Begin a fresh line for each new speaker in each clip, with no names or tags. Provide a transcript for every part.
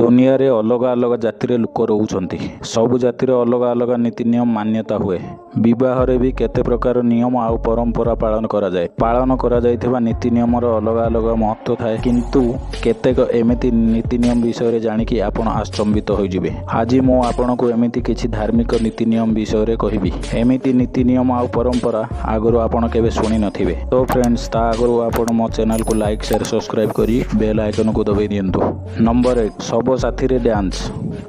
ଦୁନିଆରେ ଅଲଗା ଅଲଗା ଜାତିରେ ଲୋକ ରହୁଛନ୍ତି। ସବୁ ଜାତିର ଅଲଗା ଅଲଗା ନୀତି ନିୟମ ମାନ୍ୟତା ହୁଏ। ବିବାହରେ ବି କେତେ ପ୍ରକାର ନିୟମ ଆଉ ପରମ୍ପରା ପାଳନ କରାଯାଏ। ପାଳନ କରାଯାଇଥିବା ନୀତି ନିୟମର ଅଲଗା ଅଲଗା ମହତ୍ତ୍ୱ ଥାଏ। କିନ୍ତୁ କେତେକ ଏମିତି ନୀତି ନିୟମ ବିଷୟରେ ଜାଣିକି ଆପଣ ଆଶ୍ଚମ୍ବିତ ହୋଇଯିବେ। ଆଜି ମୁଁ ଆପଣଙ୍କୁ ଏମିତି କିଛି ଧାର୍ମିକ ନୀତି ନିୟମ ବିଷୟରେ କହିବି। ଏମିତି ନୀତି ନିୟମ ଆଉ ପରମ୍ପରା ଆଗରୁ ଆପଣ କେବେ ଶୁଣି ନଥିବେ। ତ ଫ୍ରେଣ୍ଡସ୍, ତା ଆଗରୁ ଆପଣ ମୋ ଚ୍ୟାନେଲକୁ ଲାଇକ୍, ସେୟାର, ସବସ୍କ୍ରାଇବ୍ କରି ବେଲ୍ ଆଇକନକୁ ଦବାଇ ଦିଅନ୍ତୁ। ନମ୍ବର 1, ଶବ ସାଥିରେ ଡ୍ୟାନ୍ସ।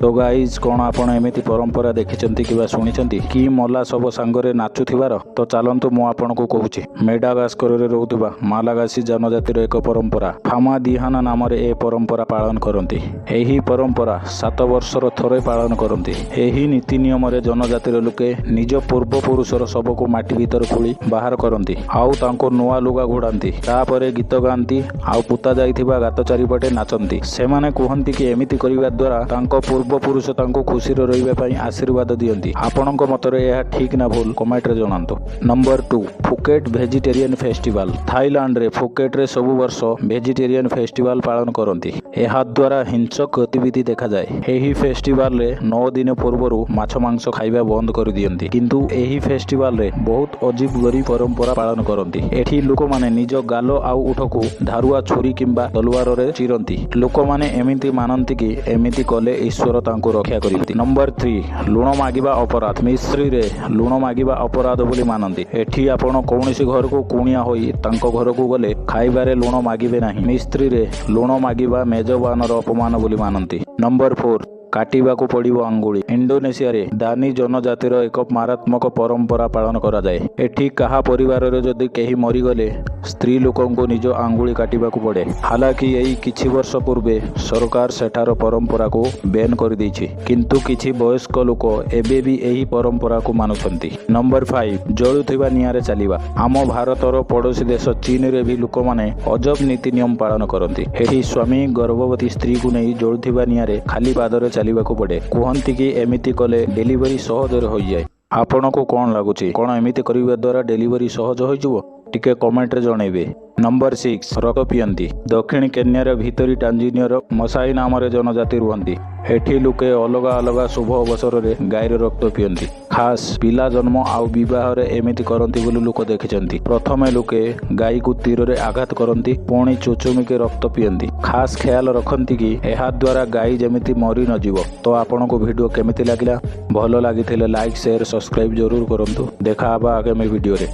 ତ ଗାଇଜ୍, କ'ଣ ଆପଣ ଏମିତି ପରମ୍ପରା ଦେଖିଛନ୍ତି କିମ୍ବା ଶୁଣିଛନ୍ତି କି ମଲା ଶବ ସାଙ୍ଗରେ ନାଚୁଥିବାର? ତ ଚାଲନ୍ତୁ, ମୁଁ ଆପଣଙ୍କୁ କହୁଛି। ମେଡାଗାସ୍କରରେ ରହୁଥିବା ମାଲାଗାସି ଜନଜାତିର ଏକ ପରମ୍ପରା ଫାମାଦିହାନା ନାମରେ ଏ ପରମ୍ପରା ପାଳନ କରନ୍ତି। ଏହି ପରମ୍ପରା 7 ବର୍ଷର ଥରେ ପାଳନ କରନ୍ତି। ଏହି ନୀତି ନିୟମରେ ଜନଜାତିର ଲୋକେ ନିଜ ପୂର୍ବପୁରୁଷର ଶବକୁ ମାଟି ଭିତରୁ ଖୋଳି ବାହାର କରନ୍ତି ଆଉ ତାଙ୍କୁ ନୂଆ ଲୁଗା ଘୋଡ଼ାନ୍ତି। ତାପରେ ଗୀତ ଗାଆନ୍ତି ଆଉ ପୋତା ଯାଇଥିବା ଗାତ ଚାରିପଟେ ନାଚନ୍ତି। ସେମାନେ କୁହନ୍ତି କି ଏମିତି କରିବା ଦ୍ୱାରା ତାଙ୍କ ପୂର୍ବପୁରୁଷ ତାଙ୍କୁ ଖୁସିରେ ରହିବା ପାଇଁ ଆଶୀର୍ବାଦ ଦିଅନ୍ତି। ଆପଣଙ୍କ ମତରେ ଏହା ଠିକ୍ ନା ଭୁଲ, କମେଣ୍ଟରେ ଜଣାନ୍ତୁ। Number 2, Phuket vegetarian festival. ଥାଇଲାଣ୍ଡରେ ଫୁକେଟରେ ସବୁ ବର୍ଷ ଭେଜିଟେରିଆନ ଫେଷ୍ଟିଭାଲ ପାଳନ କରନ୍ତି। ଏହାଦ୍ୱାରା ହିଂସକ ଗତିବିଧି ଦେଖାଯାଏ। ଏହି ଫେଷ୍ଟିଭାଲରେ 9 ଦିନ ପୂର୍ବରୁ ମାଛ ମାଂସ ଖାଇବା ବନ୍ଦ କରିଦିଅନ୍ତି। କିନ୍ତୁ ଏହି ଫେଷ୍ଟିଭାଲରେ ବହୁତ ଅଜୀବ ଗରିବ ପରମ୍ପରା ପାଳନ କରନ୍ତି। ଏଠି ଲୋକମାନେ ନିଜ ଗାଲ ଆଉ ଓଠକୁ ଧାରୁଆ ଛୁରୀ କିମ୍ବା ତଲୁଆରରେ ଚିରନ୍ତି। ଲୋକମାନେ ଏମିତି ମାନନ୍ତି କି ଏମିତି କଲେ ଈଶ୍ୱର ତାଙ୍କୁ ରକ୍ଷା କରିବେ। ନମ୍ବର 3, ଲୁଣ ମାଗିବା ଅପରାଧ। ମିସ୍ରିରେ ଲୁଣ ମାଗିବା ଅପରାଧ ବୋଲି ମାନନ୍ତି। ଏଠି ଆପଣ କୌଣସି ଘରକୁ କୁଣିଆ ହୋଇ ତାଙ୍କ ଘରକୁ ଗଲେ ଖାଇବାରେ ଲୁଣ ମାଗିବେ ନାହିଁ। ମିସ୍ରିରେ ଲୁଣ ମାଗିବା ମେଜବାନର ଅପମାନ ବୋଲି ମାନନ୍ତି। ନମ୍ବର 4, କାଟିବାକୁ ପଡ଼ିବ ଆଙ୍ଗୁଳି। ଇଣ୍ଡୋନେସିଆରେ ଦାନି ଜନଜାତିର ଏକ ମାରାତ୍ମକ ପରମ୍ପରା ପାଳନ କରାଯାଏ। ଏଠି କାହା ପରିବାରରେ ଯଦି କେହି ମରିଗଲେ ସ୍ତ୍ରୀ ଲୋକଙ୍କୁ ନିଜ ଆଙ୍ଗୁଳି କାଟିବାକୁ ପଡ଼େ। ହାଲାକି ଏଇ କିଛି ବର୍ଷ ପୂର୍ବେ ସରକାର ସେଠାର ପରମ୍ପରାକୁ ବ୍ୟାନ୍ କରିଦେଇଛି। କିନ୍ତୁ କିଛି ବୟସ୍କ ଲୋକ ଏବେ ବି ଏହି ପରମ୍ପରାକୁ ମାନୁଛନ୍ତି। ନମ୍ବର 5, ଜଳୁଥିବା ନିଆଁରେ ଚାଲିବା। ଆମ ଭାରତର ପଡ଼ୋଶୀ ଦେଶ ଚୀନରେ ବି ଲୋକମାନେ ଅଜବ ନୀତି ନିୟମ ପାଳନ କରନ୍ତି। ଏଠି ସ୍ୱାମୀ ଗର୍ଭବତୀ ସ୍ତ୍ରୀକୁ ନେଇ ଜଳୁଥିବା ନିଆଁରେ ଖାଲି ପାଦରେ ଚାଲିବାକୁ ପଡ଼େ। କୁହନ୍ତି କି ଏମିତି କଲେ ଡେଲିଭରି ସହଜରେ ହୋଇଯାଏ। ଆପଣଙ୍କୁ କ'ଣ ଲାଗୁଛି, କ'ଣ ଏମିତି କରିବା ଦ୍ୱାରା ଡେଲିଭରି ସହଜ ହୋଇଯିବ? ଟିକେ କମେଣ୍ଟରେ ଜଣେଇବେ। ନମ୍ବର 6, ରକ୍ତ ପିଅନ୍ତି। ଦକ୍ଷିଣ କେନ୍ୟାର ଭିତରି ଟାଞ୍ଜାନିଆର ମସାଇ ନାମରେ ଜନଜାତି ରୁହନ୍ତି। ଏଠି ଲୋକେ ଅଲଗା ଅଲଗା ଶୁଭ ଅବସରରେ ଗାଈର ରକ୍ତ ପିଅନ୍ତି। ଖାସ୍ ପିଲା ଜନ୍ମ ଆଉ ବିବାହରେ ଏମିତି କରନ୍ତି ବୋଲି ଲୋକ ଦେଖିଛନ୍ତି। ପ୍ରଥମେ ଲୋକେ ଗାଈକୁ ତୀରରେ ଆଘାତ କରନ୍ତି, ପୁଣି ଚୁଚୁମିକି ରକ୍ତ ପିଅନ୍ତି। ଖାସ୍ ଖ୍ୟାଲ ରଖନ୍ତି କି ଏହା ଦ୍ୱାରା ଗାଈ ଯେମିତି ମରି ନଯିବ। ତ ଆପଣଙ୍କୁ ଭିଡ଼ିଓ କେମିତି ଲାଗିଲା? ଭଲ ଲାଗିଥିଲେ ଲାଇକ୍, ସେୟାର, ସବସ୍କ୍ରାଇବ୍ ଜରୁର କରନ୍ତୁ। ଦେଖା ହବା ଆଗାମୀ ଭିଡ଼ିଓରେ।